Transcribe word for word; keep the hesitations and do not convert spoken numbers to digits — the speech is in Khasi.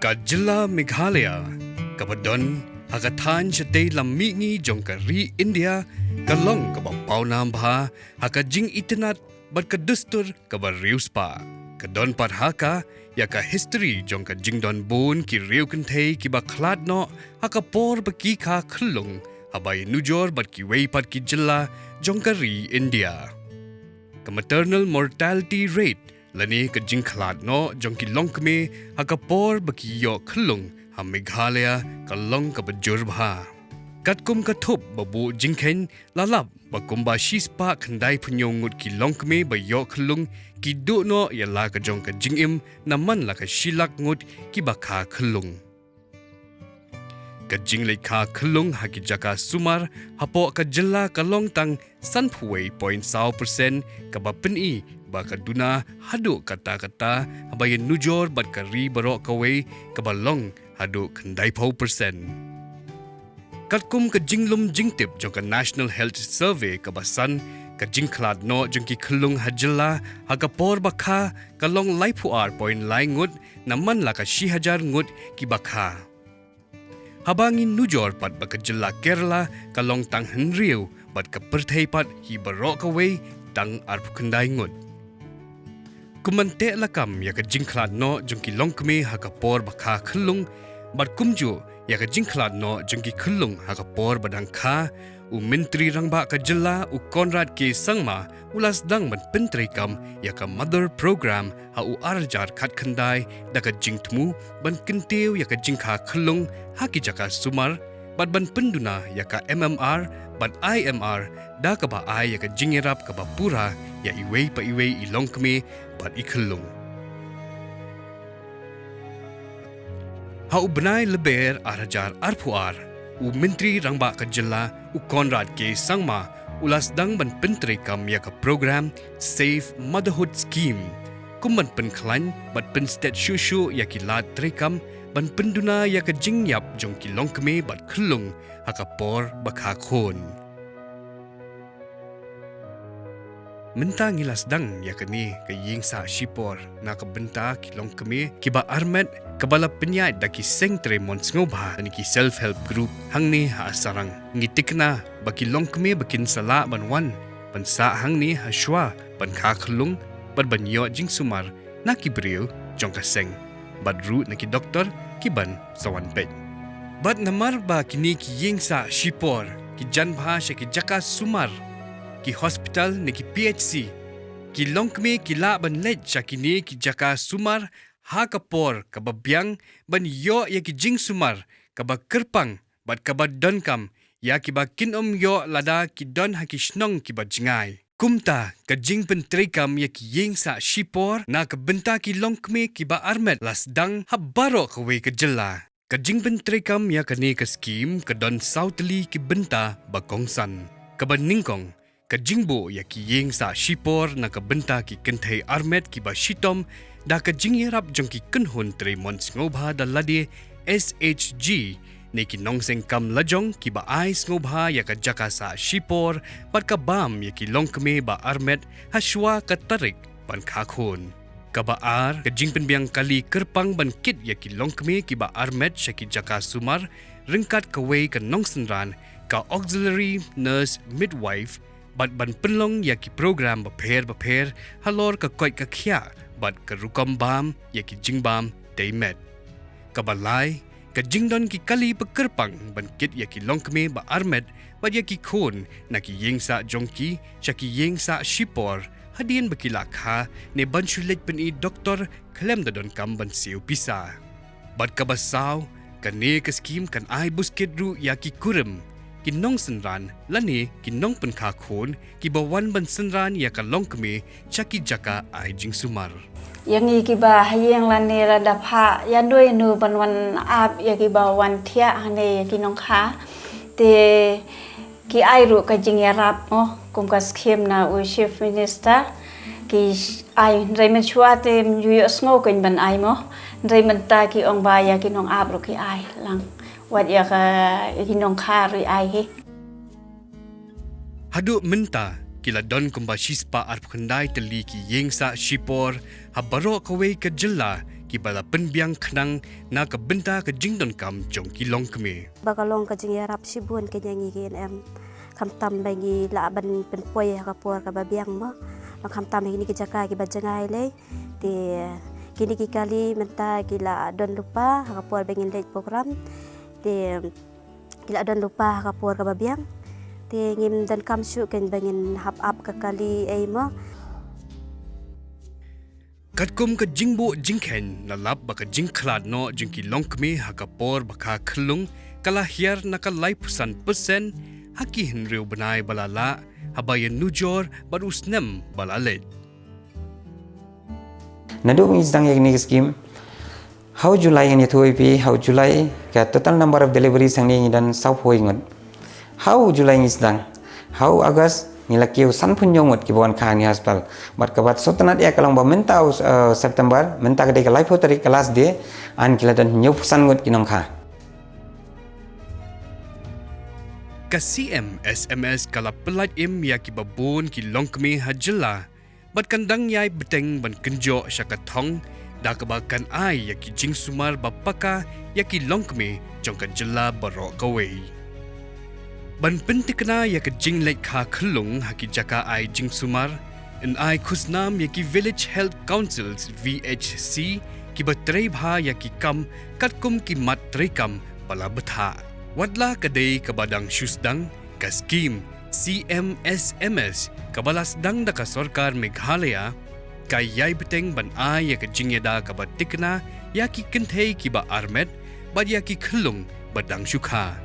Ka jylla Meghalaya, kaba don ha ka thaiñ shatei lam mihngi jong ka ri India, ka long kaba pawnam bha ha ka jingitynnad bad ka dustur kaba riewspah. Ka don pat ha ka ïa ka histori jong ka jingdon bun ki riew kynthei kiba khlad noh ha ka por ba ki kha khyllung, haba ïanujor bad kiwei pat ki jylla jong ka ri India. Ka maternal mortality rate lane ka jingkhlad noh jong ki longkmie ha ka por ba ki ïoh khyllung ha Meghalaya ka long kaba jur bha. Katkum ka thup ba buh jingkheiñ, la lap ba kumba shispah khyndaiphew ngut ki longkmie ba ïoh khyllung ki duh noh ïa la ka jong ka jingim na man la ka shi lak ngut kiba kha khyllung. Ka jingleit kha khyllung ha ki jaka sumar hapoh ka jylla ka long tang sanphew wei point saw percent, kaba pyni ba ka duna haduh katta katta haba ïanujor bad ka ri baroh kawei, kaba long haduh khyndaiphew percent. Katkum ka jinglum jingtip jong ka National Health Survey kaba san, ka jingkhlad noh jong ki khyllung ha jylla ha ka por ba kha ka long laiphew ar point lai ngut na man la ka shi hajar ngut kiba kha. Haba ngi nujor pat ba ka jylla Kerala ka long tang hynriew bad ka pyrthei pat hi baroh kawei tang arphew khyndai ngut. Kum ban teh lakam ïa ka jingkhlad noh jong ki longkmie ha ka por ba kha khyllung, bad kumjuh ïa ka jingkhlad noh jong ki khyllung ha ka por ba dang kha, u Myntri Rangbah ka jylla u Conrad K Sangma u la sdang ban pyntreikam ïa ka Mother Program ha u ar hajar khatkhyndai da ka jingthmu ban kyntiew ïa ka jingkha khyllung ha ki jaka sumar, bad ban pynduna ïa ka M M R bad I M R da kaba ai ïa ka jingïarap kaba pura ïa iwei pa iwei i longkmie bad i khyllung. Ha u bnai Lber ar hajar arphew ar, u Myntri Rangbah ka jylla u Conrad K Sangma u la sdang ban pyntreikam ïa ka program Safe Motherhood Scheme kum ban pynkhlaiñ bad pynstet shuh shuh ïa ki lad treikam ban pynduna ïa ka jingïap jong ki longkmie bad khyllung ha ka por ba kha khun. Mynta ngi la sdang ïa kane ka ïing sah shipor na ka bynta ki longkmie kiba armet, kaba la pynïaid da ki seng trei mon sngewbha ne ki self help group hangne ha Asarang. Ngi tikna ba ki longkmie ba kin sa lah ban wan ban sah hangne ha shuwa ban kha khyllung bad ban ïoh jingsumar na ki briew jong ka seng bad ruh na ki doktor ki ban sa wan peit. Bad namar ba kine ki ïing sah shipor ki jan bha sha ki jaka sumar, ki hospital ne ki P H C, ki longkmie ki lah ban leit sha kine ki jaka sumar ha ka por kaba biang ban ïoh ïa ki jingsumar kaba kyrpang bad kaba donkam ïa kiba kin ym ïoh lada ki don ha ki shnong kiba jngai. Kumta ka jingpyntreikam ïa ki ïing sah shipor na ka bynta ki longkmie kiba armet la sdang ha baroh kawei ka jylla. Ka jingpyntreikam ïa kane ka skhim ka don saw tylli ki bynta ba kongsan. Kaba nyngkong, ka jingbuh ïa ki ïing sah shipor na ka bynta ki kynthei armet kiba shitom da ka jingïarap jong ki kynhun trei mon sngewbha da lade, S H G, ne ki nongseng kam lajong kiba ai sngewbha ïa ka jaka sah shipor bad ka bam ïa ki longkmie ba armet ha shuwa ka tarik ban kha khun. Kaba ar, ka jingpynbiang kali kyrpang ban kit ïa ki longkmie kiba armet sha ki jaka sumar ryngkat kawei ka nongsynran, ka auxiliary nurse midwife, bad ban pynlong ïa ki program bapher bapher halor ka koit ka khiah bad ka rukom bam ïa ki jingbam tei met. Kaba lai, ka jingdon ki kali ba kyrpang ban kit ïa ki longkmie ba armet bad ïa ki khun na ki ïing sah jong ki sha ki ïing sah shipor hadien ba ki la kha ne ban shu leit pyni doktor khlem da donkam ban siew pisa. Bad kaba saw, kane ka skhim kan ai buskit ruh ïa ki kurim, ki nongsynran lane ki nongpynkha khun kiba wan ban synran ïa ka longkmie sha ki jaka ai jingsumar. Ïa ngi kiba ha ïing lane la dap ha ïa no ïa no ban wan ap ïa kiba wan thiah hangne ïa ki nongkha. Te ki ai ruh ka jingïarap mo, kum ka skhim na u Chief Minister, ki ai, hynrei mynshuwa te ym ju ïohsngew kein ban ai mo, hynrei mynta ki ong ba ïa ki nongap ruh ki ai lang, wat ïa ka, ïa ki nongkha ruh ai hi. Haduh mynta ki la don kumba shispah arphew khyndai tylli ki ïing sah shipor ha baroh kawei ka jylla kiba la pynbiang khnang na ka bynta ka jingdonkam jong ki longkmie. Ba ka long ka jingïarap shibun ka jong ngi ki N M. Khamtam ba ngi lah ban pynpoi ha ka por kaba biang mo. Ba khamtam ha kine ki jaka kiba jngai lei. Te kine ki kali mynta ki la don lypa ha ka por ba ngin leit program. Te ki la don lypa ha ka por kaba biang. Te ngim donkam shuh kein ba ngin hap ap ka kali ei mo. Katkum ka jingbuh jingkheiñ, la lap ba ka jingkhlad noh jong ki longkmie ha ka por ba kha khyllung ka la hiar na ka laiphew san percent ha ki hynriew bnai ba la lah, haba ïa nujor bad u snem ba la leit. Naduh ngi sdang ïa kane ka scheme, ha u July ngan ïathuh ïa phi, ha u July ka total number of deliveries hangne ngi don sawphew ngut. Ha u July ngi sdang. Ha u August ngi la kiew sanphew hynñiew ngut kiba wan kha hangne ha hospital. Bad kaba sngewtynnat ïa ka long ba mynta u, eh, September, mynta ka dei ka laiphew tarik, ka last day, yn ki la don hynñiewphew san ngut ki nongkha. Ka C M S M S ka la pyllait im ïa kiba bun ki longkmie ha jylla. Bad kan dang ïai bteng ban kynjoh sha ka thong, da kaba kan ai ïa ki jingsumar ba paka ïa ki longkmie jong ka jylla baroh kawei. Ban pyntikna ïa ka jingleit kha khyllung ha ki jaka ai jingsumar, yn ai khusnam ïa ki Village Health Councils, V H C, kiba trei bha ïa ki kam katkum ki mat treikam ba la bthah. Watla ka dei kaba dang shu sdang, ka scheme C M S M S kaba la sdang da ka sorkar Meghalaya, ka ïai bteng ban ai ïa ka jingïada kaba tikna ïa ki kynthei kiba armet bad ïa ki khyllung ba dang shu kha.